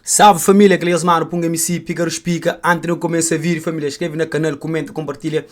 Salve família, kel nhos manu Punga MC, Píkaru Spika Antis nu kumesa vídeo família, skrebe na kanal, kumenta, kompartilha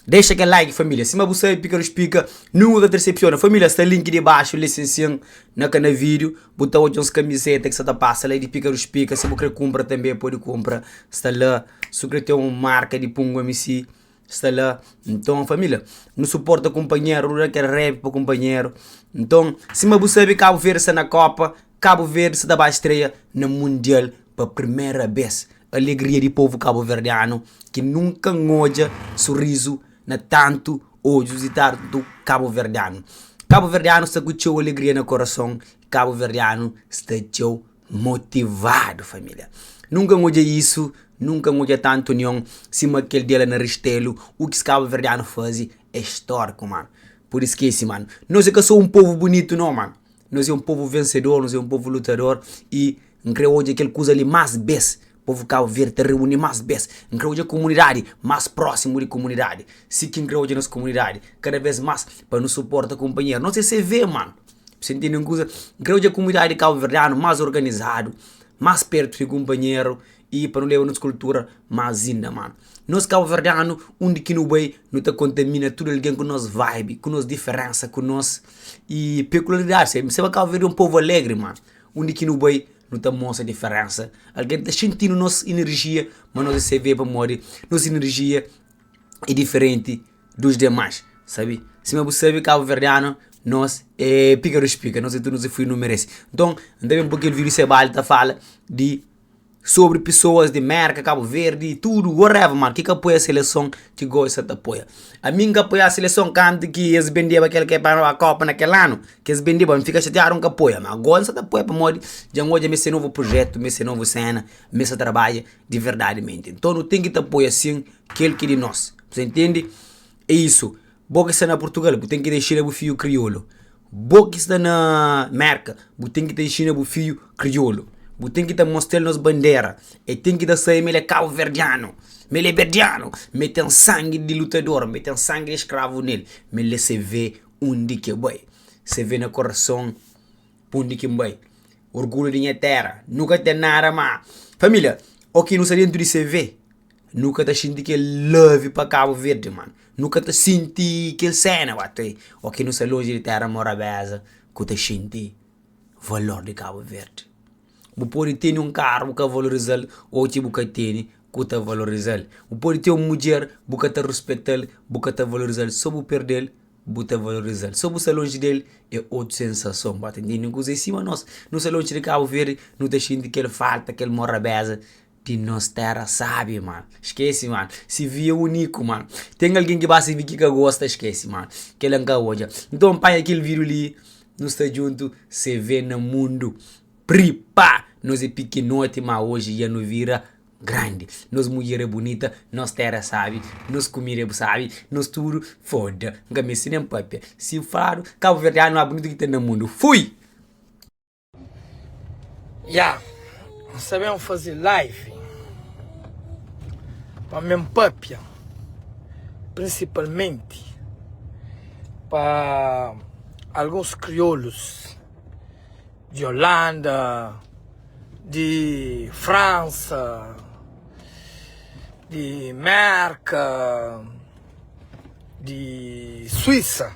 Dexa kel like família Sima bu sabe Píkaru Spika nunka ka ta disepsiona Família, sta link di baxu li sin sin na kana vídeo Bu ta odja uns kamiseta ki sa ta pasa la di Píkaru Spika Si bu kre kunpra tanbe pode kunpra, sta la Si bu kre ten un marka di Punga MC sta la Nton família, nu suporta kunpanheru, nu da kel rap pa kunpanheru Nton, sima bu sabe Kabu Verdi sta na kopa Kabu Verdi sta ta ba estreia na mundial pa primera bes. Alegria di povu kabuverdianu ki nunka N odja surizu na tantu odjus di tantu kabuverdianu. Kabuverdianu sta ku txeu alegria na korason, kabuverdianu sta txeu motivadu família. Nunka N odja isu, nunka N odja tantu union sima kel dia la na Ristelu. U ki kabuverdianu faze é stóriku, manu. Pode skese, manu. Nos é ka so un povu bunitu, no, manu. Nos é un povu vensedor, nos é un povu lutador y N kre odja kel kuza li más bes, povu Kabu Verdi ta reuni más bes. N kre odja komunidadi más prósimu di komunidadi, si ki N kre odja nos komunidadi kada bes más pa nu suporta kunpanheru. Nos é CV, mano. Bu sta intende un kuza? N kre odja komunidadi kabuverdianu más organizadu, más pertu di kunpanheru y pa nu leba nos kultura más inda, mano. Nos kabuverdianu, undi ki nu bai, nu ta kontamina tudu algen ku nos vibe, ku nos diferensa, ku nos y pekularidadi. Sabe, seba Kabu Verdi é un povu alegri, mano. Undi ki nu bai, nu ta mostra diferensa. Algen ta xintinu nos inerjia, ma nos é CV pamodi nos inerjia é diferenti dos demais, sabe? Sima bu sabe, kabuverdianu, nos é pika dos pika, nos é tudu, nos é fui, nu merese. Nton, N ta ben poi kel vídiu Sebali ta fala di Sobri pisoas di Merka, Kabu Verdi, tudu, whatever man, ki ka apoia seleson ki gosi sa ta apoia. Ami N ka apoia seleson kantu ki es bendeba kel ke pa kopa na kel anu, ki es bendeba, N fika xatiadu N ka apoia, ma gosi N sa ta apoia pamodi dja N odja ma es ten novu prujetu, ma es ten novu sena, ma es sa trabadja di verdadimenti. Nton nu ten ki ta apoia sin kel ki di nos, bu sa intendi? É isu. Bo ki sta na Purtugal, bu ten ki ta inxina bu fiju kriolu. Bo ki sta na Merka, bu ten ki ta inxina bu fidju kriolu. Bu ten ki ta mostra-l nos bandera. El ten ki ta sabe ma el é kabuverdianu, ma el é berdianu, ma el ten sangi di lutador, ma el ten sangi di skravu nel, ma el é CV undi ki el bai. CV na korason pa undi ki N bai. Orgulhu di nha téra. Nu ka ten nada má. Família, óki nu sta déntu di CV. Nu ka ta xinti kel love pa Kabu Verdi, mano. Nu ka ta sinti kel sena, ba te. O ki nu sta lonji di tera morabeza ku ta xinti valor di Kabu Verdi. Bu pode tene un karu bu ka valoriza-l, o ki bu ka tene ku ta valoriza-l. Bu pode ten un mudjer bu ka ta ruspeta-l, bu ka ta valoriza-l, so bu perde-l bu ta valoriza-l. So bu sta lonji del é otu sensason, ba ta ntende kuzê? Sima nos, nu sta lonji di Kabu Verdi, nu ta xinti kel falta, kel morabeza. Di nos terra sabi man Skese man CV é uniku man Ten algen ki ba CV ki ka gosta skese man Kela N ka odja Nton panha kel vídeo li Nu sta djuntu CV na mundu Pripa Nos é pikinoti ma oji dja nu vira grandi Nos mudjer é bunita Nos terra é sabi Nos kumida é sabi Nos tudu foda N ka meste nen papia Si fladu Kabuverdianu más bunitu ki ten na mundu Fui! Ya, N sta ben faze live pa ben papia, prinsipalmenti pa alguns kriolus di Holanda, di Fransa, di Merka, di Suísa.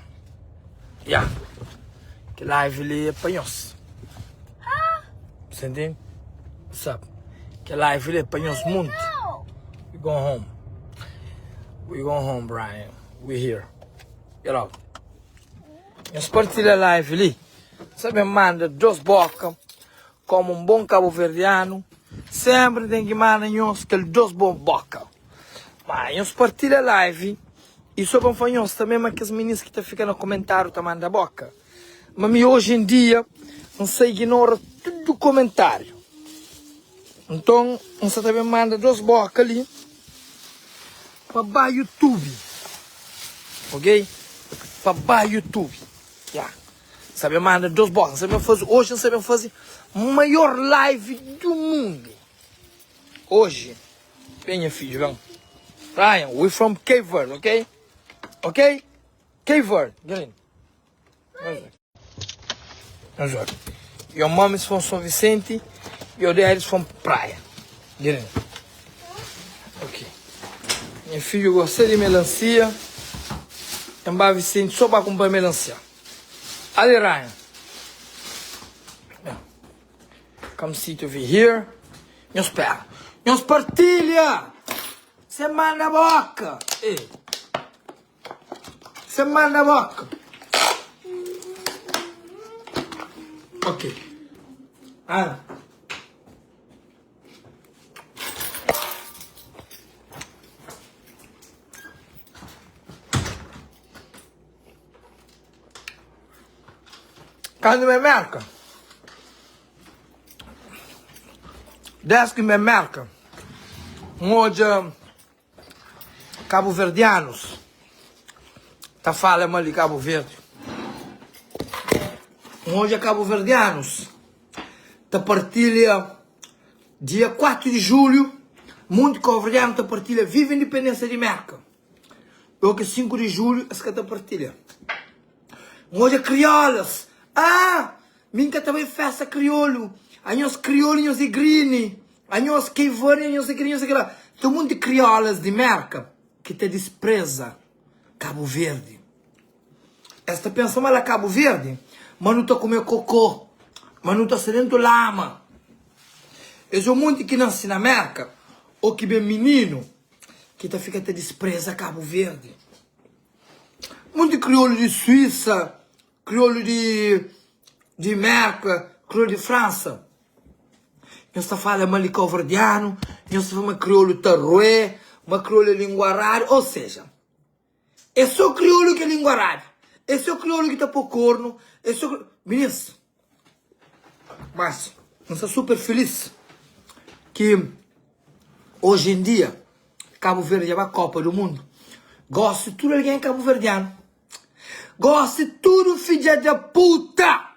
Ya, kel live li é pa nhos. Você entende? What's up? Kel live li é pa nhos munti. We go home. We go home, Brian. We here. Get out. Nhos partilha live li. Sabe manda dos boca como um bom cabo-verdiano. Sempre tem que manda nhos kel dos bom boca. Mas nhos partilha live. I so pa N fla nhos tanbe ma kes minis ki ta fika na komentáriu ta manda bóka, ma mi oji en dia N sa iginora tudu komentáriu. Nton, N sa ta ben manda dos bóka li pa ba YouTube, ok? Pa ba YouTube, ya. N sa ben manda dos bóka, N sa ben faze, oji N sa ben faze maior live du mundu, oji. Ben nha fidju, ben. Ryan, we from Cape Verde, ok? Ok? Cape Verde, get in. Your mom is from São Vicente. Your daddy's from praia. Get in. Ok. Nha fidju gosta di melancia. N ba Vicente só pa kumpra melancia. Ali Ryan. Yeah. Come sit over here. Nhos spera. Nhos partilha! Sem manda boka. Ei. Sem manda boka. Ok. Ah. Kandu mi é Merka, des ki mi é Merka, N odja kabuverdianus ta fala mal di Kabu Verdi. N odja kabuverdianus ta partilha dia 4 di julhu, monti kabuverdianu ta partilha viva indipendênsia di Merka. Ô ki 5 di julhu es ka ta partilha. N odja kriolas, ah! Mi N ka ta bai festa kriolu. Anhos kriolu nhos é grini. Anhos keivani anhos é kel nhos é kel la. Ten monti kriolas di Merka ki ta dispreza Kabu Verdi. Es ta pensa ma la Kabu Verdi ma nu ta kume kokô, ma nu ta sta dentu lama. Es é un monti ki nase na Merka ô ki ben mininu ki ta fika ta dispreza Kabu Verdi. Monti kriolu di Suísa, kriolu di di Merka, kriolu di Fransa. Nhos ta fala mal di kauverdianu, nhos ta fla ma kriolu ta ruê, ma kriolu é linguaradu, ou seja, é sô kriolu ki é linguaradu, é sô kriolu ki ta pô kornu, é sô kriolu. Minis, mas N sta super filis ki oji en dia Kabu Verdi dja ba Kopa du Mundu. Gosi tudu algen é kabuverdianu. Gosi tudu fidja da puta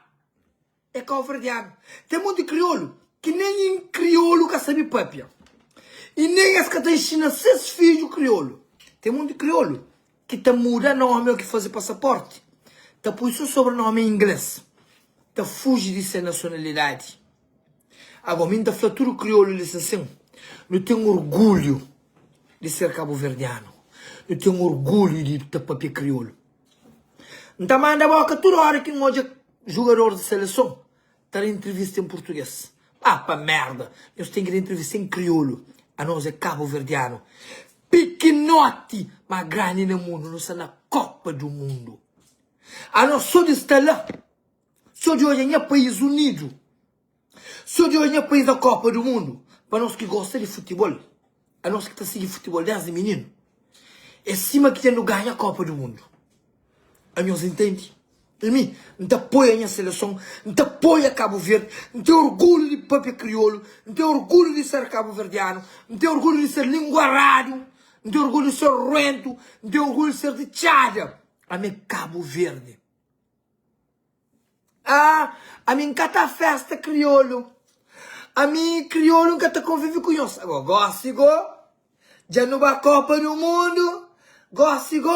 é kauverdianu. Ten monti kriolu ki nen kriolu ka sabe papia i nen es ka ta inxina ses fidju kriolu. Ten monti kriolu ki ta muda nomi o ki faze pasaporti ta pui so sobrenomi en ingles, ta fuji di se nasionalidadi. Ago mi N ta fla tudu kriolu li sin sin, nu ten orgulhu di ser kabuverdianu, nu ten orgulhu di ta papia kriolu. N ta manda boka tudu ora ki N odja jugadoris di seleson ta da intrivista en purtuges. Ba pa merda! Nhos ten ki da intrivista en kriolu. Anos é kabuverdianu. Pikinoti, ma grandi na mundu. Nu sta na Kopa du Mundu. Anos so di sta la, so di odja nha país unidu, so di odja nha país na Kopa du Mundu, pa nos ki gosta di futibol, anos ki ta sigi futibol desdi mininu, é sima ki dja nu ganha Kopa du Mundu. Anhos intendi? I mi, N ta apoia nha seleson, N ta apoia Kabu Verdi, N ten orgulhu di papia kriolu, N ten orgulhu di ser kabuverdianu, N ten orgulhu di ser linguaradu, N ten orgulhu di ser ruentu, N ten orgulhu di ser di Txada. Ami é Kabu Verdi. Ah, ami N ka ta festa kriolu. Ami kriolu N ka ta konvive ku nhos. Agora, gosi go, dja nu ba Kopa du Mundu, gosi go,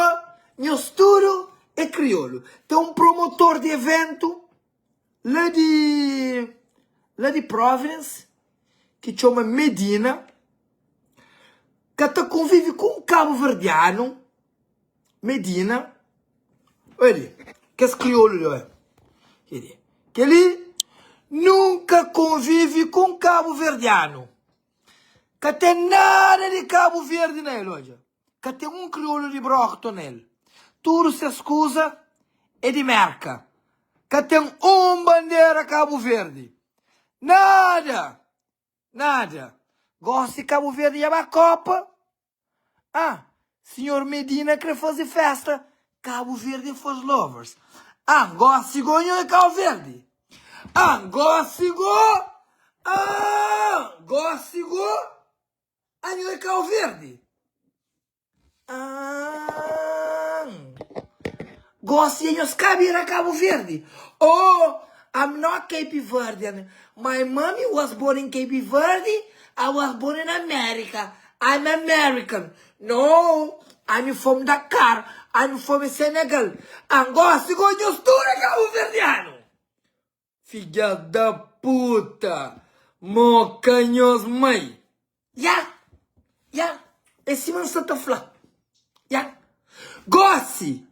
nhos tudu é kriolu. Ten un promotor di eventu la di la di Providence ki txoma Medina, ka ta konvive ku un kabuverdianu. Medina, oi li, kes kriolu li, oi, kel-li, kel-li nunka konvive ku un kabuverdianu, ka ten nada di Kabu Verdi na el, odja, ka ten un kriolu di Brockton na el, tudu ses kuza é di Merka, ka ten un bandera Kabu Verdi, nada, nada, gosi Kabu Verdi dja ba Kopa. Ah, senhor Medina kre faze festa Cabo Verde for lovers Ah, gosi go nho é Cabo Verde Ah, gosi go Ah, gosi go Ah, nho é Cabo Verde Ah, gosi nho ka bira Cabo Verde Oh, I'm not Cape Verdean My mommy was born in Cape Verde I was born in America I'm American No, I'm from Dakar I'm from Senegal Angosi go nhos tudu é kabuverdianu Fidja da puta! Moka nhos mai. Ya! Ya! É sima N sta ta fla. Ya! Gósi,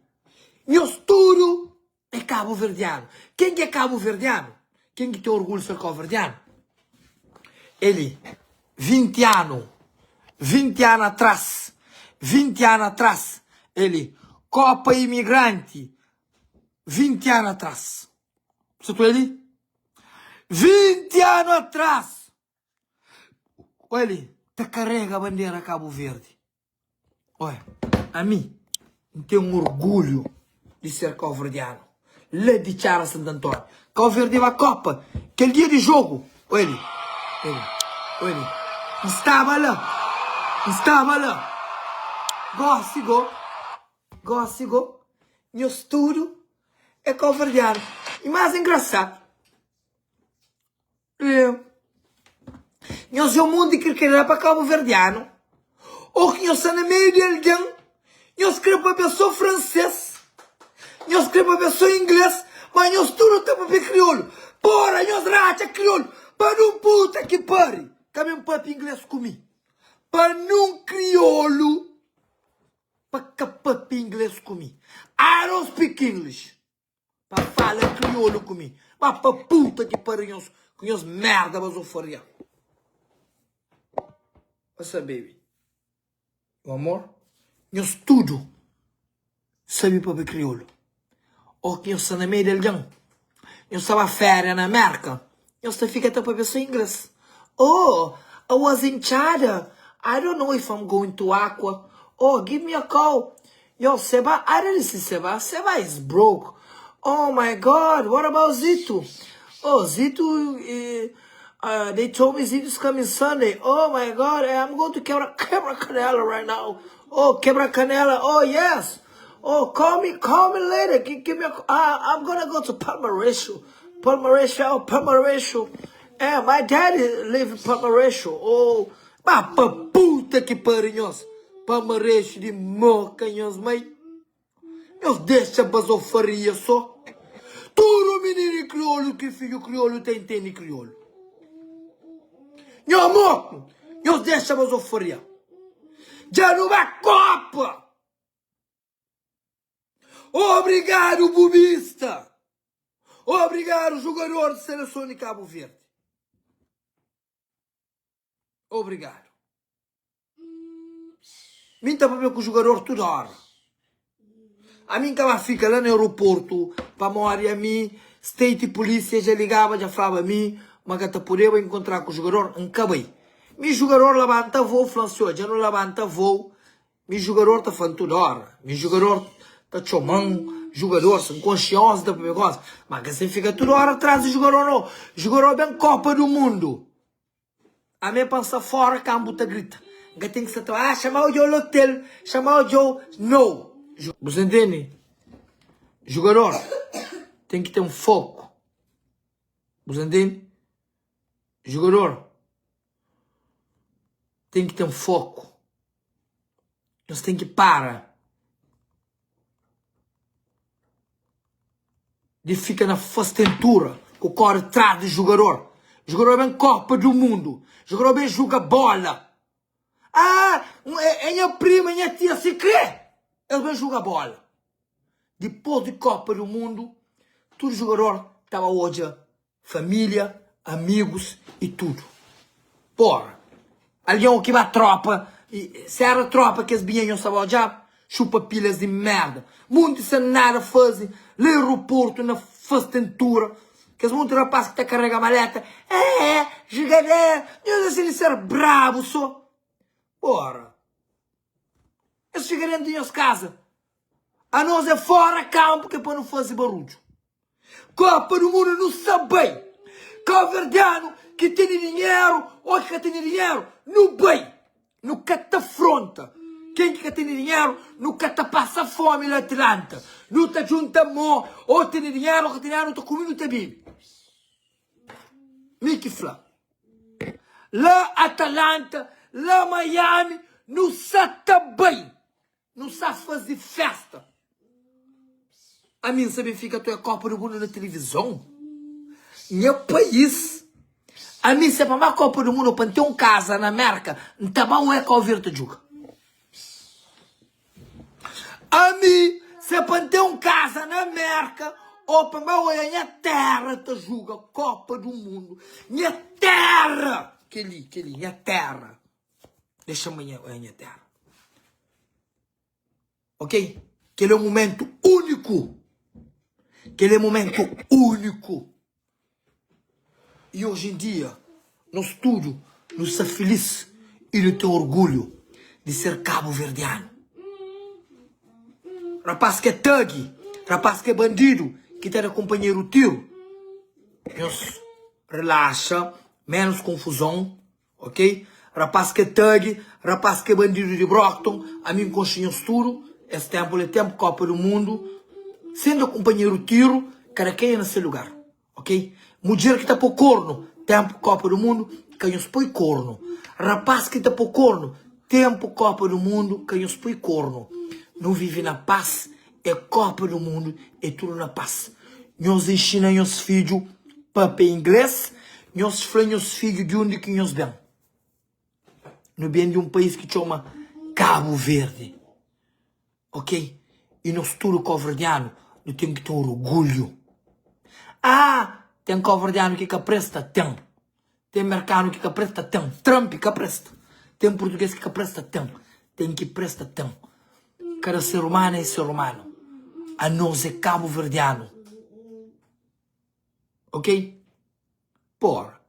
nhos tudu é kabuverdianu. Ken ki é kabuverdianu? Ken ki ten orgulhu di ser kauverdianu? É li, 20 anu, 20 anu atras, 20 anu atras, é li, Kopa Imigranti, 20 anu atras. Sa ta oja li? 20 anu atras! Oja li, ta karega bandera Kabu Verdi. Oja, ami N ten orgulhu di ser kauverdianu. La di Txara Santu Antóniu. Kau Verdi ba Kopa, kel dia di jogu. Oja li, oja li, oja li. N staba la, N staba la. Gósi go, gósi go, nhos tudu É kauverdianu. I más engrasadu é nhos é un monti ki krê da pa kauverdianu ô ki nhos sta na meiu di algen, nhos krê pâpia sô fransês, nhos krê pâpia sô inglês, má nhos tudu ta pâpia kriolu. Pora, nhos ratxa kriolu pa nun puta ki pari ka ben pâpia inglês ku mi. Pa nun kriolu. Pa ka papia ingles ku mi. I don't speak English. Pa fala kriolu ku mi. Ba pa puta ki pariu nhos ku nhos merda bazofaria. What's up baby? You want more? Nhos tudu sabi papia kriolu. Ô ki nhos sta na meiu di algen, nhos ta ba féria na Mérka, nhos ta fika ta pâpia sô inglês. Oh, I was in Txada, I don't know if I'm going to Akwa. Oh, give me a call. Yo, Seba, I didn't see Seba. Seba is broke. Oh my God, what about Zito? Oh, Zito, eh, uh, they told me Zito's coming Sunday. Oh my God, eh, I'm going to Quebra, Quebra Canela right now. Oh, Quebra Canela, oh yes. Oh call me call me later give, give me a uh, I'm gonna go to Palmarejo Palmarejo oh Palmarejo eh my daddy live in Palmarejo oh ba pa puta que pariu nhos Palmarejo di moca nhos mai nhos deixa bazofaria só tudo menino crioulo que filho crioulo ta entende crioulo nho moco nhos deixa bazofaria dja nu ba copa Obrigadu Bubista! Obrigadu jugador di seleson di Kabu Verdi! Obrigadu! Mi N ta papia ku jugador tudu ora. Ami N ka ba fika la na aeroportu pamodi ami state polisia dja ligaba dja flaba mi ma ka ta podeba inkontra ku jugador, N ka bai. Mi jugador labanta vou fla-m si odja nu labanta vou Mi jugador ta fla-m tudu óra, mi jugador ta txoma-m, jugador, si N konxe 11 ta pâpia ku 11, má ka sen fika tudu óra tras di jugador no. Jugador ben Kopa du Mundu, ami é pa N sta fóra kanpu ta grita, N ka ten ki sta ta ah txama-u djo la otel, txama-u djo, no. Bu sta ntende? Jugador ten ki ten foku, bu sta ntende? Jugador ten ki ten foku. Nhos ten ki para di fika na fastentura ku kore tras di jugador. Jugador ben Kopa du Mundu, jugador ben juga bola. Ah, é nha prima, é nha tia, si kre, es ben juga bola. Dipôs di Kopa du Mundu, tudu jugador ta ba odja Família, amigus i tudu. Pora, algen o ki ba tropa, se era tropa ki es binha nhos ta ba odjaba? Xupa pilas di merda. Munti sen nada faze la aeroportu na fastentura. Kes munti rapaz ki ta karega maleta, eh, jugador, nhos é sen ser brabu so. Pora, es fika dentu nhos kaza. Anos é fora kampu ke pa nu faze barudju. Kopa du Mundu nu sa bai. Kauverdianu ki tene dinheru o ki ka tene dinheru nu bai. Nu ka ta fronta ken ki ka tene dinheru, nu ka ta pasa fomi la Atlanta. Nu ta djunta mo o tene dinheru o ka tene dinheru nu ta kume nu ta bebe. Mi ki fla. La Atalanta, la Miami nu sa ta bai. Nu sa faze festa. Ami N sa ben fika ta oia Kopa du Mundu na tilivizon. Nha pais. Ami se pa ba Copa do Mundo ou pa N ten un kaza na Merka, N ta ba oia Kau Verdi ta djuga. Ami se pa N ten un kaza na Merka ou pa N ba oia nha terra ta juga Copa do Mundo. Nha terra! Kel-li, kel-li, nha terra. Dexa-m ba oia nha terra. Ok? Kel é un momentu úniku. Kel é momentu úniku. I oji en dia, nos tudu nu sta filís i nu ten orgulhu di ser kabuverdianu. Rapás ki é thug, rapás ki é bandidu, ki ta da kunpanheru tiru, nhos relaxa, ménus konfuzon. Ok rapaz ke thug rapaz ke bandido di Brockton ami nkonxe nhos tudo es tempo li é tempo copa do mundo sem da kumpanheiro tiro kada kenha na se lugar ok mudjer ki ta po corno tempo copa do mundo ka nhos poi corno rapaz ki ta po corno tempo copa do mundo ka nhos poi corno nu vive na paz é copa do mundo é tudo na paz nhos inxina nhos fidju Papia inglês, nhos fla nhos fidju di undi ki nhos ben. Nu ben di un país ki txoma Kabu Verdi. Ok? I nos tudu kauverdianu nu ten ki ten orgulhu. Ah, ten kauverdianu ki ka presta? Ten. Ten merkanu ki ka presta? Ten. Trump ka presta. Ten purtugês ki ka presta? Ten. Ten ki presta? Ten. Kada ser umanu é ser umanu. Anos é kabuverdianu. Ok? Porra.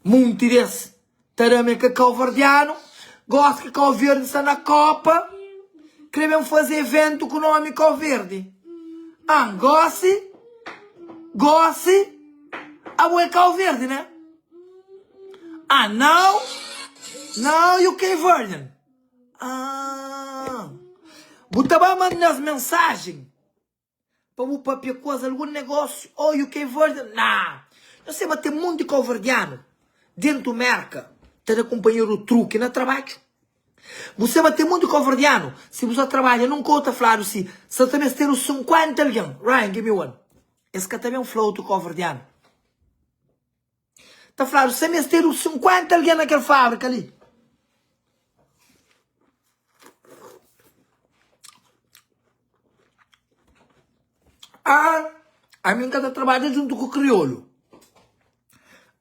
Munti des ta da me ka kauverdianu, gosi ki Kau Verdi sta na kopa, kre ben faze eventu ku nomi Kau Verdi. Ah, gosi, gosi, abo é Kau Verdi, né? Ah, now, now you Cape Verdean. Ah, bu ta ba manda-s mensajen. Pa bu papia ku es algun negósiu oh you Cape Verdean? Nah! Nhos seba ten monti kauverdianu dentu Merka ta da kunpanheru truki na trabadju. Bu seba ten monti kauverdianu si bu sta trabadja nun kau ta fladu si sa ta mestedu 50 algen Ryan give me one es ka ta ben fla otu kauverdianu. Ta fladu sa mestedu 50 algen na kel fábrika li. Ah, ami N ka ta trabadja djuntu ku kriolu.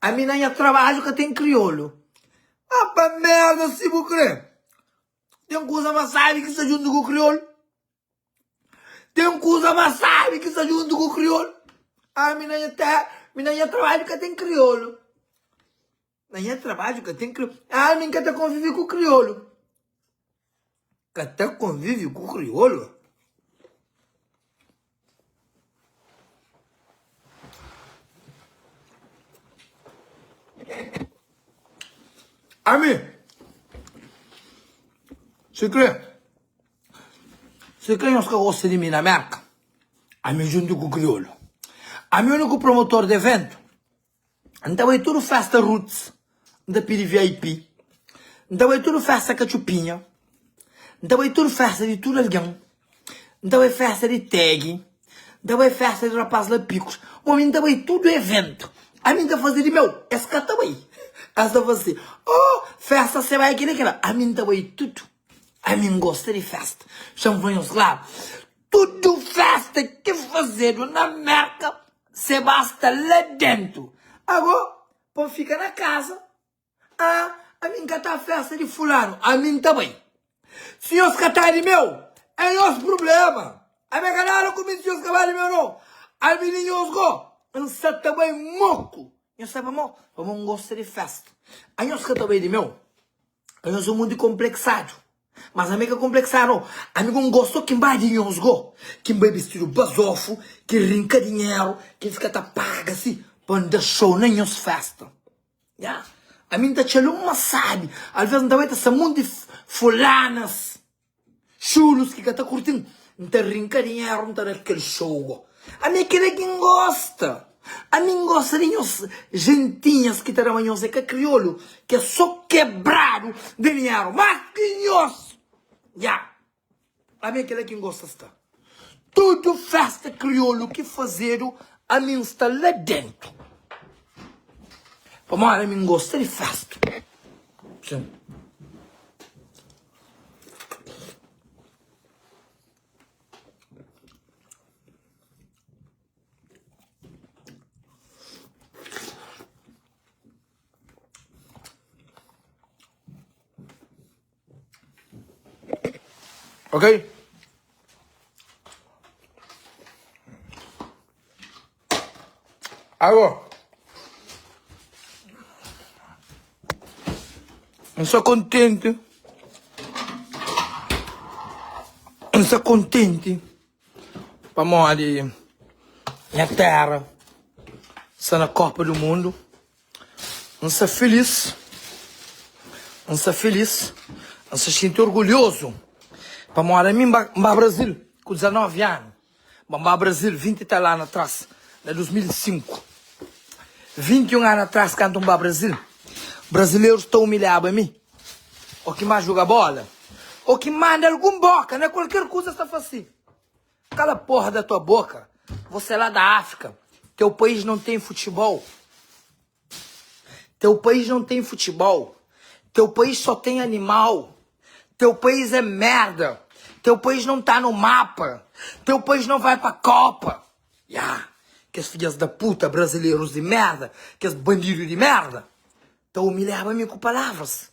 Ami na nha trabadju ka ten kriolu. Ah, pa merda si bu kre. Ten kuza más sábi ki sta djuntu ku kriolu. Ten kuza más sábi ki sta djuntu ku kriolu. Ami na nha téra, mi na nha trabadju ka ten kriolu. Na nha trabadju ka ten kriolu. Ami N ka ta konvive ku kriolu. Ka ta konvive ku kriolu? Ami, si kre. Si ka nhos ka gosta di mi na Merka, ami djuntu ku kriolu. Ami uniku promotor di eventu. N ta bai tudu festa roots, N ta pidi vip. N ta bai tudu festa katxupinha, N ta bai tudu festa di tudu algen. N ta bai festa di tag, N ta bai festa di rapaz la pikus. Bo mi N ta bai tudu eventu. Ami N ta faze di meu, es ka ta bai. Es ta fla si, oh festa se bai kila kila. Ami N ta bai tudu. Ami N gosta di festa. Xa-m fla nhos klaru, tudu festa ki fazedu na Merka, se ba sta la dentu. Ago, pa N fika na kaza, ah, ami N ka ta festa di fulanu, ami N ta bai. Si nhos ka ta di meu, é nhos prubléma. Ami é ka nada ku mi si nhos ka ba di meu, nau. Ami di nhos go, N sa ta bai moku. Nhos sabe pamó? Pamó N gosta di festa. Anhos ka ta bai di meu. Anhos é munti konpleksadu. Mas ami ka konpleksadu no. Ami go N gosta ki N bai di nhos go, ki N bai bistidu bazofu, ki N rinka dinheru, ki N fika ta paga si pa N da show na nhos festa. Ya. Ami N ta txal uma sabi. Alves N ta bai ta sta munti fulanas. Xulus ki ka ta kurti-m, N ta rinka dinheru, N ta da kel xou go. Ami é kila ki N gosta. Ami N gosta di nhos jentinhas ki ta da ma nhos é ka kriolu, ki é so kebradu di dinheru. Mas ki nhos! Ya! Ami é kila ki N gosta sta. Tudu festa kriolu ki fazedu, ami N sta la dentu. Pamodi ami N gosta di festa. Sim. Ok? Ago, N sta kontenti, N sta kontenti pamodi nha téra sta na Kopa du Mundu. N sta filís, N sta filís, N sta xinti orgulhozu pamodi ami N ba Brazil ku 19 anu, N ba Brazil 20 i tal anu atrás, na 2005. 21 anu atrás kantu N ba Brazil, brazilerus ta umilhaba mi, o ki ma juga bola, o ki manda algun boka na kualker kuza es ta fla si. Cala porra da tua boca, você é lá da África, teu país não tem futebol, teu país não tem futebol, teu país só tem animal, teu país é merda, teu país não tá no mapa, teu país não vai pra Copa. Ya, kes filhas da puta brasileiros de merda, kes bandido de merda, ta humilhaba mi ku palavras.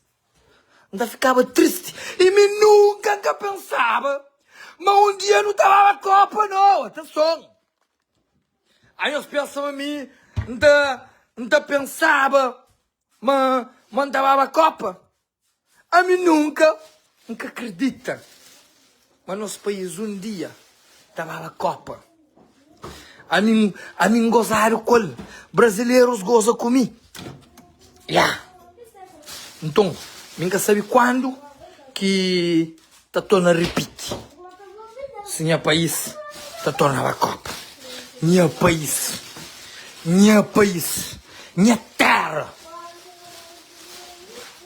N ta fikaba tristi i mi nunka N ka pensaba ma un dia nu ta baba kopa no. Atenson! Anhos pensa ma mi N ta N ta pensaba ma ma N ta baba kopa? Ami nunka N ka kridita ma nos país un dia ta baba kopa. Ami ami N gozadu ku el, brazilerus goza ku mi. Ya. Nton, mi N ka sabe kuandu ki ta torna ripiti si nha país ta torna ba kopa. Nha país, nha país, nha téra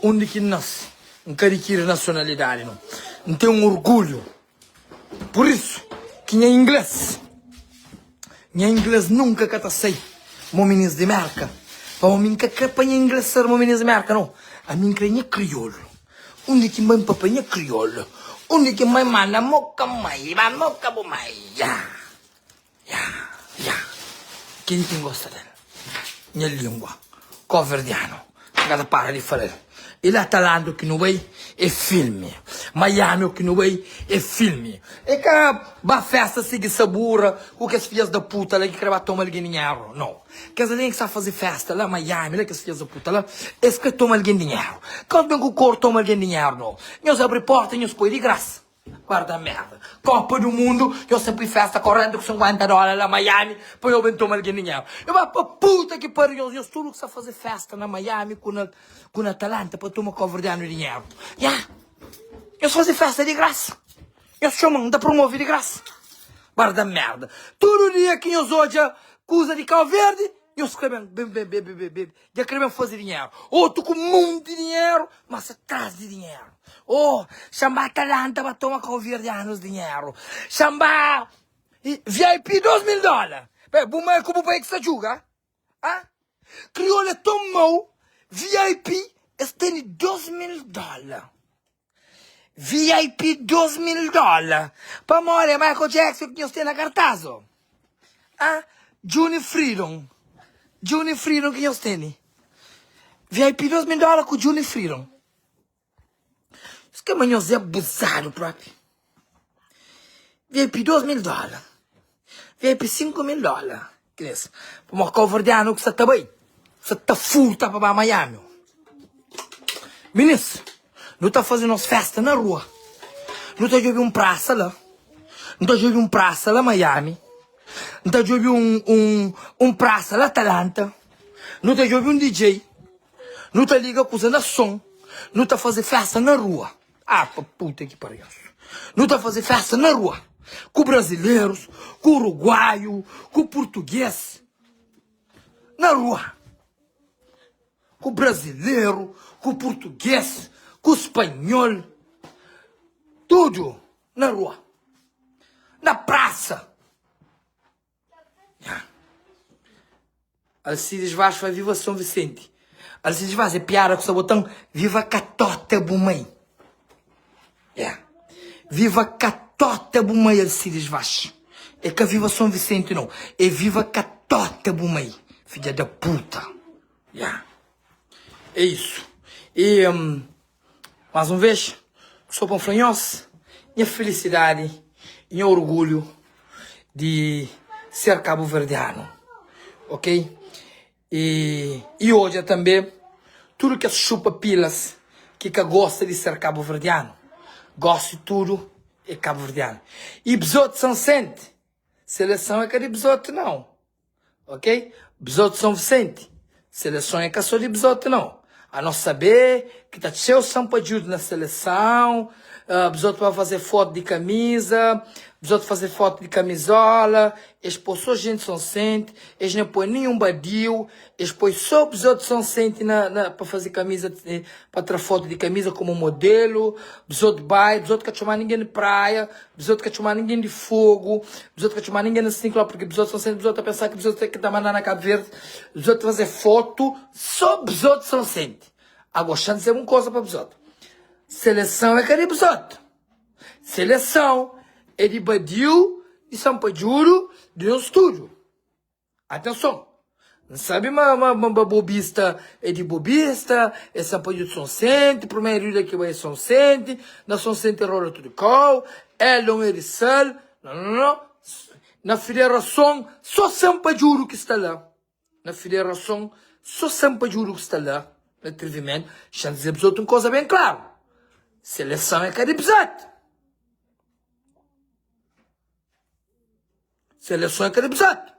undi ki N nase. N ka dikiri nasionalidadi, no. N ten orgulhu. Pur isu ki nha ingles, nha ingles nunka ka ta sai mo minis di Merka. Pamodi mi N ka kre pa nha ingles ser mo minis di Merka, no. Ami N kre nha kriolu. Undi ki N bai N papia nha kriolu. Undi ki N bai N manda moka mai, ba moka bu mai. Ya, ya, ya. Kel ki N gosta del. Nha lingua koverdianu. N ka ta para di fala-l. I la Talandu ki nu bai é filmi. Miami o ki nu bai é filmi. É ka ba festa sigi sabura ku kes filhas da puta la ki kre ba toma algen dinheru. No. Kes algen ki sa faze festa la Miami la kes filhas da puta la es kre toma algen dinheru. Ka ben ku kor toma algen dinheru no. Nhos abri porta nhos poi di grasa. Guarda merda. Copa do mundo, nhos ta pui festa 40 ku 50 dola la Miami pa yo ben toma algen dinheru. Yo ba pa puta ki pariu nhos, nhos tudu ki sa faze festa na Miami ku na ku na Atalanta pa toma koverdianu dinheru. Ya! Nhos faze festa di grasa. Nhos txoman, N ta promove di grasa. Guarda merda. Tudu dia ki nhos odja kuza di Kau Verdi, nhos kre ben ben ben ben ben ben Dja kre ben faze dinheru. Otu ku monti dinheru, ma sa tras di dinheru. Oh, xa-m ba Atalanta ba toma kauverdianus dinheru. Xa-m ba VIP 2000 dola. Be, bu mai ku bu pai ki sta djuga? Ha? Kriolu é ton mau, VIP es tene 2000 dola. VIP 2000 dola. Pamodi é Michael Jackson ki nhos ten na kartaz o? Ah, Juni Freedom. Juni Freedom ki nhos tene. VIP 2000 dola ku Juni Freedom. Skema nhos é abuzadu propi. VIP 2000 dola. VIP 5000 dola. Kres. Pamodi kauverdianu ki sa ta bai, sa ta furta pa ba Miami. Minis, nu ta faze nos festa na rua. Nu ta djobe un prasa la. Nu ta djobe un prasa la Miami. Nu ta djobe un, un, un prasa la Atalanta. Nu ta djobe un DJ. Nu ta liga kuza na son. Nu ta faze festa na rua. Ah, pa puta ki pariu. Nu ta faze festa na rua. Ku brazilerus, ku uruguaiu, ku purtuguês. Na rua. Ku brazileru, ku purtuguês, ku spanhol. Tudu na rua. Na prasa. Alcides Vaz fla viva São Vicente. Alcides Vaz é piada ku sa botan viva katota bu mai yeah viva katota bu mai Alcides Vaz é ka viva São Vicente não é viva katota bu mai fidja da puta yeah é isso e mais um vez só pa fla nhos nha felicidade nha orgulho di ser cabo-verdiano ok. E e odja tanbe tudu kes xupa pilas ki ka gosta di ser kabuverdianu, gosi tudu e kabuverdianu. E bzot Sansente, seleson e ka di bzot nau, ok? Bzot Son Visente, seleson e ka so di bzot nau. A nos sabe ki ta txeu sanpadjudu na seleson, bzot pa faze fotu di kamiza, bzot faze fotu di kamizola, Es poi so jenti Sonsente, es na poi ninhun badiu, es poi so bzot Sonsente na na pa faze kamiza pa tra fotu di kamiza komu modelu, bzot bai, bzot ka txoma ningen di praia, bzot ka txoma ningen di fogu, bzot ka txoma ningen na sinkla purki bzot Sonsente bzot ta pensa ki bzot ki ta manda na Kabu Verdi, bzot faze fotu so bzot Sonsente. Ago xa N dizeba un koza pa bzot, seleson é ka di bzot. Seleção é di badiu, di sampadjudu, di nos tudu. Atenson! N sabe ma ma ma bobista é di bobista, é sampadjudu di Sonsente, primeru ilha ki bai é Sonsente, na Sonsente rola tudu kau, Eldon é di Sal, no no no, na federason so sampadjudu ki sta la. Na federason so sanpadjudu ki sta la na trivimentu xa-m dize bzotu un koza ben klaru seleson é ka di bzotu seleson é ka di bzotu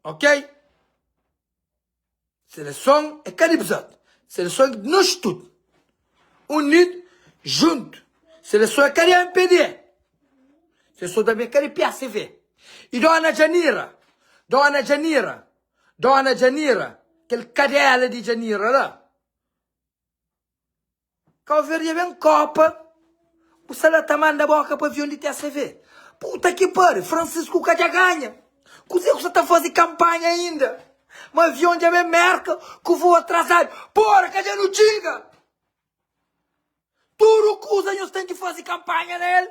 ok. Seleson é ka di bzot, seleson é di nos tudu, unidu, juntu. Seleson é ka di mpd, seleson tanbe é ka di psv. I dona Janira, dona Janira, dona Janira, kel kadela di Janira la. Kau Verdi é ben kopa Bu sta la ta manda boka pa avion di TSV Puta ki pari, Francisco ka dja ganha Kuze ku sta ta fazi kampanha inda Ma avion dja ben Merka ku voo atrasadu Porra ka dja nu txiga Tudu kuza nhos ten ki fazi kampanha na el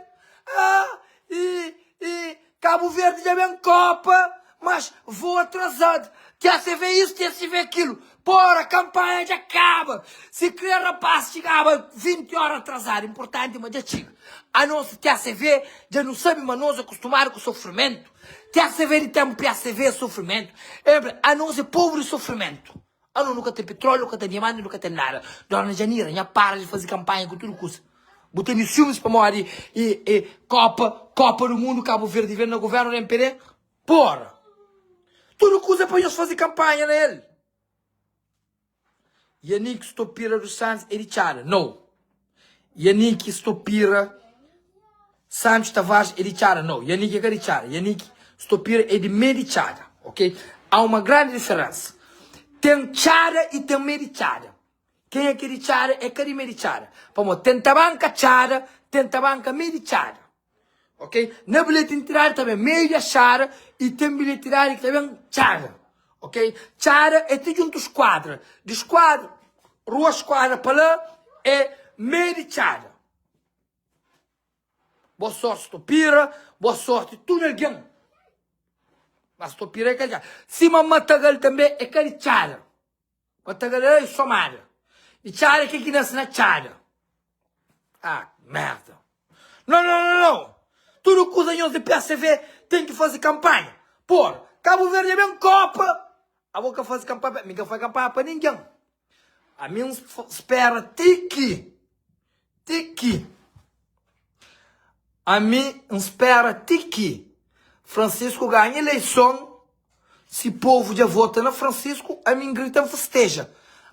Ah, i, i Cabo Verde dja ben kopa mas voo atrasado TSV isso TSV aquilo Pora kampanha dja kaba si kre rapaz txigaba 20 ora atrasado importanti ma dja txiga Anos TSV dja nu sabi ma nos akustumadu ku sofrimentu TSV di tempu PSV é sofrimentu Anos é povu di sofrimentu Anos nu ka ten petróleo nu ka ten diamanti nu ka ten nada Dona Janira nha para di fazi kampanha ku tudu kusa Bu tene siumis pamodi e e kopa kopa du mundu Kabu Verdi ben na guvernu di MPD? Pora! Tudu kuza é pa nhos fazi kampanha na el. Yannick Stopira dos Santos é di Txada. No. Yannick Stopira Santos Tavares é di Txada. No. Yannick é ka di Txada. Yannick Stopira é di mé di Txada. Ok? Há uma grande diferença. Ten Txada e ten mé di Txada. Kenha ki é di txada é ka di mé di txada. Pamodi ten tabanka txada, ten tabanka mé di txada. Ok? Na bilheti entrada ta ben meiu di axada i ten bilhetidadi ki ta ben txada. Ok? Txada é ti djuntu skuadra. Di skuadra, rua skuadra pa la é mé di txada. Boa sorti Stopira, boa sorti tudu algen. Mas Stopira é ka di txada. Sima Matagal tanbe é ka di txada. Matagal é somada. Di txada kel ki nase na txada. Ah, merda. Não, não, não, não. Tudu kuza nhos di PSV ten ki faze kampanha. Por, Kabu Verdi é ben kopa. Abo ka faze kampanha, mi ka faze kampanha pa ningen. Ami N spera ti ki, ti ki, ami N spera ti ki Francisco ganha eleison. Si povu dja vota na Francisco, ami N grita N festeja.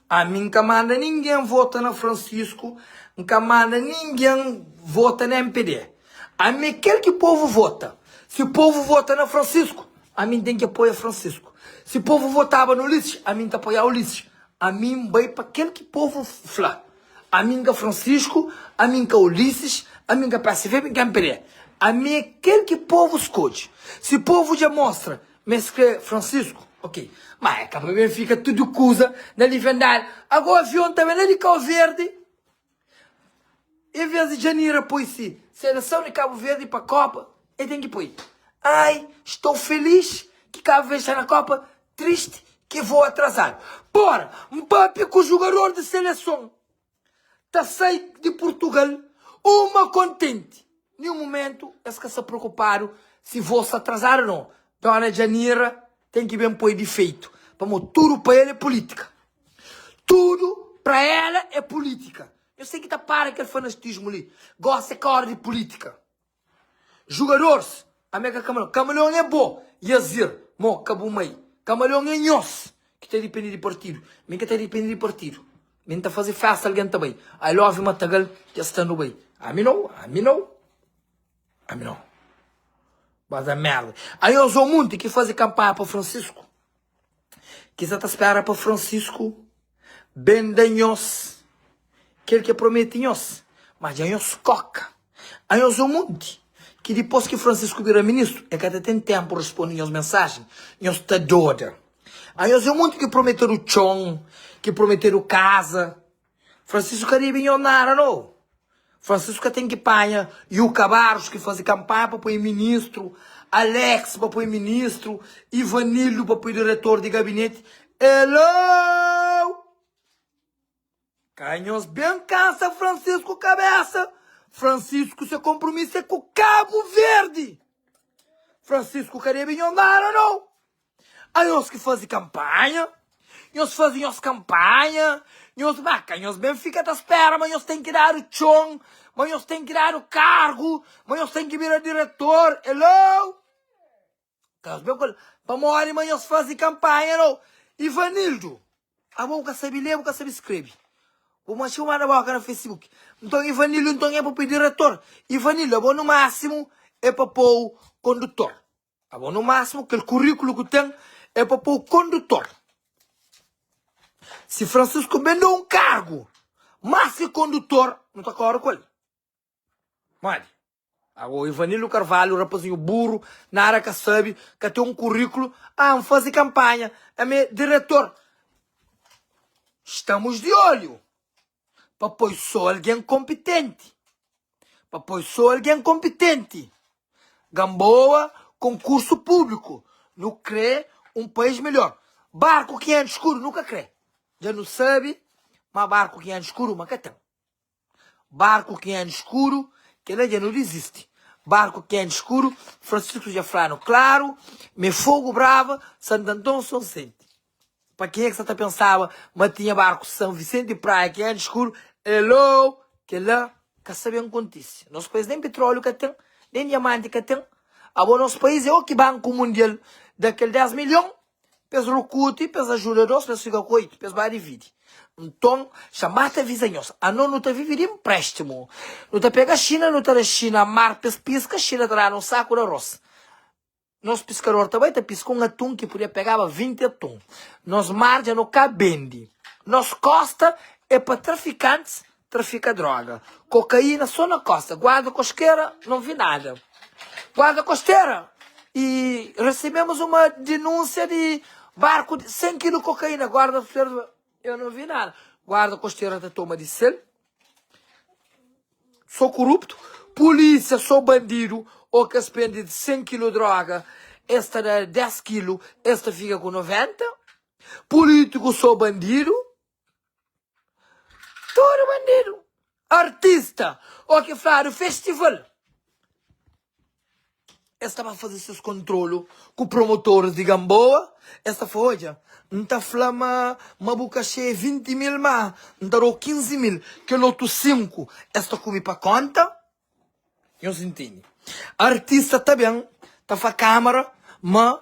Ami N ka manda ningen vota na Francisco, N ka manda ningen vota na mpd. Ami é kel ki povu vota. Si povu vota na Francisco, ami N ten ki apoia Francisco. Si povu votaba na Ulisses, ami N ta apoia Ulisses. Ami N bai pa kel ki povu fla. Ami N ka Francisco, ami N ka Ulisses, ami N ka PSV, mi N ka mpd. Ami é kel ki povu skodje. Si povu dja mostra ma es kre Francisco, ok. Ma é ka pa ben fika tudu kuza na livendadi. Ago avion ta ben la di Kau Verdi, en ves di Janira poi si seleson di Kabu Verdi pa Kopa, el ten ki poi, Ai, estou feliz ki Kabu Verdi sta na Kopa, triste ki vou atrasadu. Pora, N papia ku jugador di seleson. ta sai di Purtugal uma kontenti. Ninhun mumentu es ka sta preokupadu si voo sta atrasadu o no. Dona Janira ten ki ben poi difeitu, pamodi tudu pa el é pulítika. Tudu pra ela é pulítika. Nhos ten ki ta para kel fanatismu li. Gosi é ka ora di pulítika. Jugadores, ami é ka kamaleon. Kamaleon é bo, Yazir, mo, ka bu mai. Kamaleon é nhos ki ta dipende di partidu. Mi ka ta dipende di partidu. Mi N ta faze festa algen ta bai. I love Matagal dja sta nu bai. Ami no, ami no, ami no. Ba da merda. Anhos o munti ki faze kampanha pa Francisco. Ki sa ta spera pa Francisco ben da nhos kel ki e promete nhos, ma dja nhos koka. Anhos é un monti ki dipos ki Francisco bira ministru e ka ta ten tenpu responde nhos mensajen, nhos ta doda. Anhos é un monti ki prometedu txon, ki prometedu kaza. Francisco ka debe nhos nada no. Francisco ka ten ki panha Yuka Barros ki faze kanpanha pa poi ministru, Alex pa poi ministru, Ivanildo pa poi diretor di gabineti. Hello! Ka nhos ben kansa Francisco kabesa. Francisco se kompromisu é ku Cabo Verde. Francisco ka debe nhos nada no. Anhos ki faze kanpanha, nhos faze nhos kanpanha, nhos ba ka nhos ben fika ta spera ma nhos ten ki dadu txon, ma nhos ten ki dadu kargu, ma nhos ten ki bira diretor. Hello! Ka nhos ben ku el pamodi ma nhos faze kanpanha no. Ivanildo, abo bu ka sabe le, bu ka sabe skrebe. Bu manxe bu manda boka na Facebook. Nton Ivanildo nton é pa poi diretor. Ivanildo, abo no máximo é pa pou kondutor. Abo no máximo kel kuríkulu ku ten é pa pô-u kondutor. Si Francisco ben da un kargu más ki kondutor, nu ta kóre ku el. Modi? Abo Ivanildo Carvalho, rapazinhu buru, nada ka sabe, ka ten un kuríkulu, ah, N faze kanpanha, ami é diretor. Estamos de olho pa poi só algen konpitenti. Pa poi só algen konpitenti. Gamboa, konkursu públiku. Nu krê un país melhor. Barku ki anda skuru nu ka krê. Dja nu sabe ma barku ki anda skuru ma ka ten. Barku ki anda skuru, kel-la dja nu dizisti. Barku ki anda skuru, Francisco dja fla-nu klaru ma é Fogo Brava, Santanton, Sonsente. Pa kenha ki sa ta pensaba ma tinha barku San Vicente Praia ki anda skuru, hello! Kel-la ka sa ben kontise. Nos país nen pitróliu ka ten, nen diamanti ka ten. Abo nos país é o ki Banku Mundial da kel 10 milhon pa es rukuti, pa es ajuda dos, pa es fika ku oitu, pa es ba dividi. Nton, xa ma ta aviza nhos, ano nu ta vive di inpréstimu. Nu ta pega Xina, nu ta da Xina mar pa es piska, Xina ta da-nu un saku di arros. Nos piskador ta bai ta piska un atun ki podia pegaba 20 atun. Nos mar dja no ka bende. Nos kosta é pa trafikantis trafika droga. Kokaína so na kosta. Guarda koskera não vi nada. Guarda kostera e recebemos uma denúncia de barco de 100 kilo kokaína. Guarda kostera eu não vi nada. Guarda kostera ta toma di sel. So koruptu, polícia so bandidu o kes prende 100 kilo droga es ta da 10 kilo es ta fika ku 90, político so bandidu, tudu bandidu, artista o ki fladu festival. Es ta ba faze ses kontrolu ku promotoris di Gamboa, es ta fla, Odja, N ta fla ma ma bu kaxê é 20 mil, má N ta da-u 15 mil. Kel otu 5 es ta kume pa konta. Nhos intende? Artista ta ben ta fla kámara ma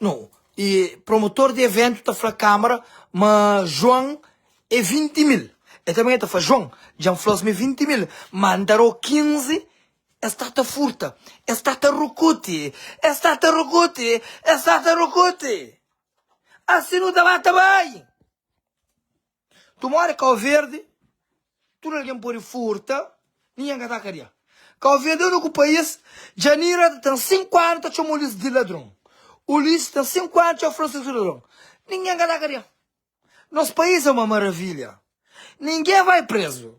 No, e promotor di eventu ta fla kámara ma Joan é 20 mil. E tanbe ta fla, Joan, dja N fla-s ma é 20 mil, ma N da-u 15, es sta ta furta, es sta ta rukuti, es sta ta rukuti, es sta ta rukuti. Asi nu ta ba ta bai. Tu mora Kau Verdi, tudu algen pode furta, ningen ka ta kadia. Kau Verdi é úniku país Janira ta ten 5 anu ta txoma Ulisses di ladron Ulisses ten 5 anu ta txoma Francisco di ladron Ningen ka da kadia Nos país é uma maravilha Ninguém vai preso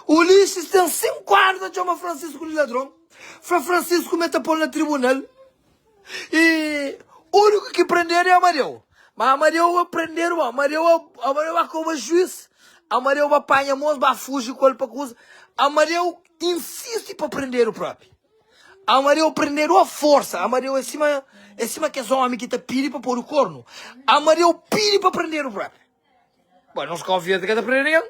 Ulisses ten 5 anu ta txoma Francisco di ladron Fla Francisco ma el ta pol na tribunal E úniku ki prendedu é Amadeu Ma Amadeu prendedu Amadeu Amadeu ba koba juiz Amadeu ba panha mos ba fuji ku el pa kuza Amadeu insisti pa prendedu propi Amadeu prendedu a forsa Amadeu é sima é sima kes omi ki ta pidi pa podu kornu Amadeu pidi pa prendedu propi Bom, nos Kau Verdi ka ta prende ningen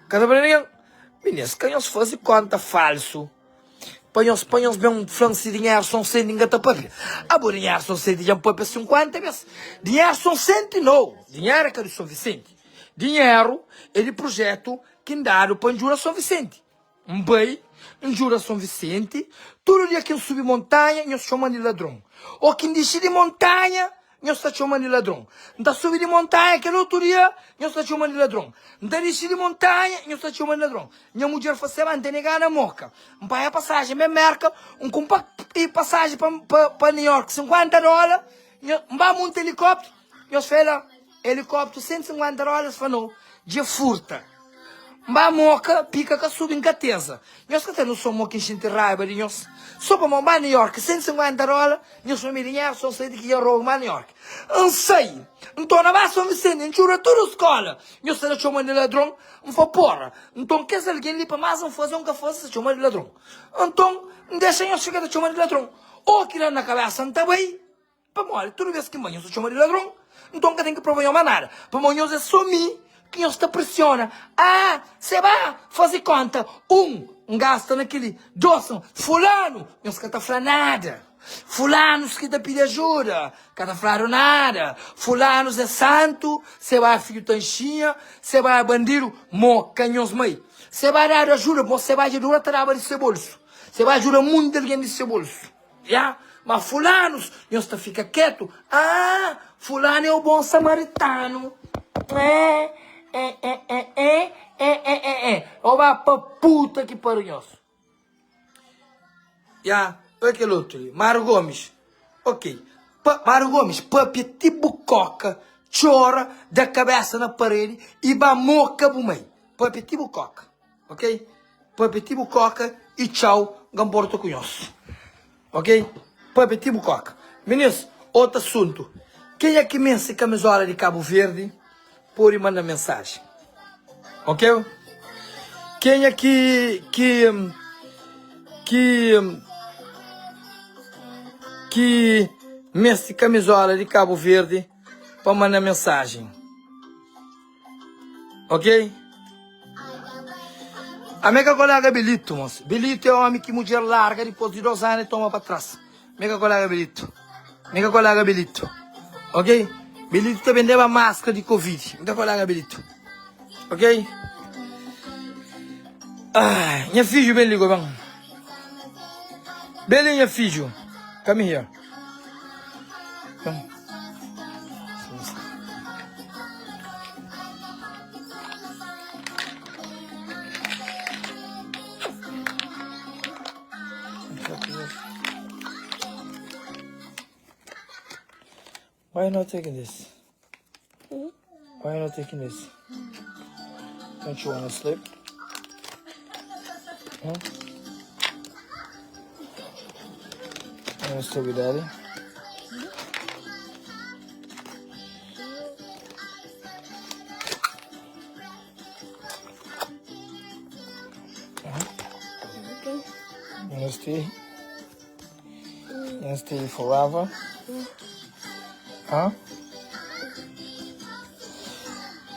Ka ta prende ningen Minis, ka nhos faze konta falsu Pa nhos, pa nhos ben fla-m si dinheru Sonsente N ka ta papia Abo dinheru Sonsente dja N papia 50 bes Dinheru Sonsente no Dinheru é ka di Son Visenti Dinheru é di projetu ki N dadu pa N djuda Son Visenti N bai, N djuda Son Visenti Tudu dia ki N subi montanha nhos txoma-m di ladron Ô ki N dixi di montanha nhos ta txoma-m di ladron N ta subi di montanha kel otu dia nhos ta txoma-m di ladron N ta dixi di montanha nhos ta txoma-m di ladron Nha mudjer fla Seba N tene gana moka N panha pasajen ben Merka N kunpra pasajen pa New York 50 dóla N ba munta elikópteru Nhos fla Elikópteru 150 dólares fla no dje furta N ba moka pika ka subi N ka teza Nhos ka ten noson mo ki N xinti raiba di nhos So pamo N ba New York 150 dóla Nhos fla mi dinheru so N sai di ki dja roba N ba New York N sai N torna ba Son Visenti N txura tudu skola Nhos sta ta txoma-m di ladron N fla porra Nton kes algen li pa más N faze o N ka faze sta txoma-m di ladron Nton N dexa nhos fika ta txoma-m di ladron O ki da na kabesa N ta bai Pamodi tudu bês ki N bai nhos ta txoma di ladron, nton N ka ten ki prova nhos más nada, pamodi nhos é sô mi ki nhos ta presiona. Ah, se ba faze kónta, un, N gasta na kel-li, dôs, N. Fulanu, nhos ka ta fla nada. Fulanus ki ta pidi ajuda, ka ta fladu nada. Fulanus é santu, se ba fidju ta nxinha, se ba é bandidu, mo ka nhos mai. Se ba dadu ajuda, mo se ba dja dura ta daba di se bolsu. Se ba ajuda munti algen di se bolsu. Ya, ma fulanus, nhos ta fika ketu, Ah, fulanu é o bon samaritanu, Eh, eh, eh, eh, eh, eh, eh, eh, eh, Ô ba pa puta ki pariu nhos. Ya, oi kel otu li, Mário Gomes, ok, pa, Mário Gomes papia ti bu koka, txora, da kabesa na paredi i ba moka bu mai, papia ti bu koka. Ok papia ti bu koka i txau nka nporta ku nhos ok papia ti bu koka minis otu asuntu kenha ki meste kamizola di kabu verdi pode manda mensaji ok kenha ki ki ki ki meste kamizola di kabu verdi pa manda mensaji. Ok? Ami ka kolega Belito, mos. Belito é omi ki mudjer larga dipos di 2 anu e toma pa tras. Mi ka kolega Belito. Mi ka kolega Belito. Ok? Belito ta bendeba maskra di Covid. Mi ka kolega Belito. Ok? Ah, nha fidju ben ligo ben. Ben li nha fidju. Come here. Ben. Why you not taking this? Why you not taking this? Don't you wanna sleep? Huh? You wanna sleep with daddy? Okay. You wanna stay? You wanna stay forever? Huh?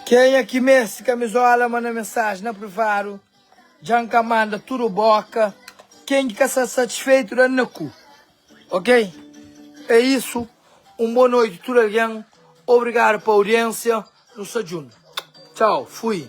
Kenha ki meste kamizola manda mensagem na privado Dja N ka manda tudo boka Ken ki ka sta satisfeito da na ku Ok É isso Um boa noite tudo alguém Obrigado pa audiência Nu sta djunto Tchau Fui.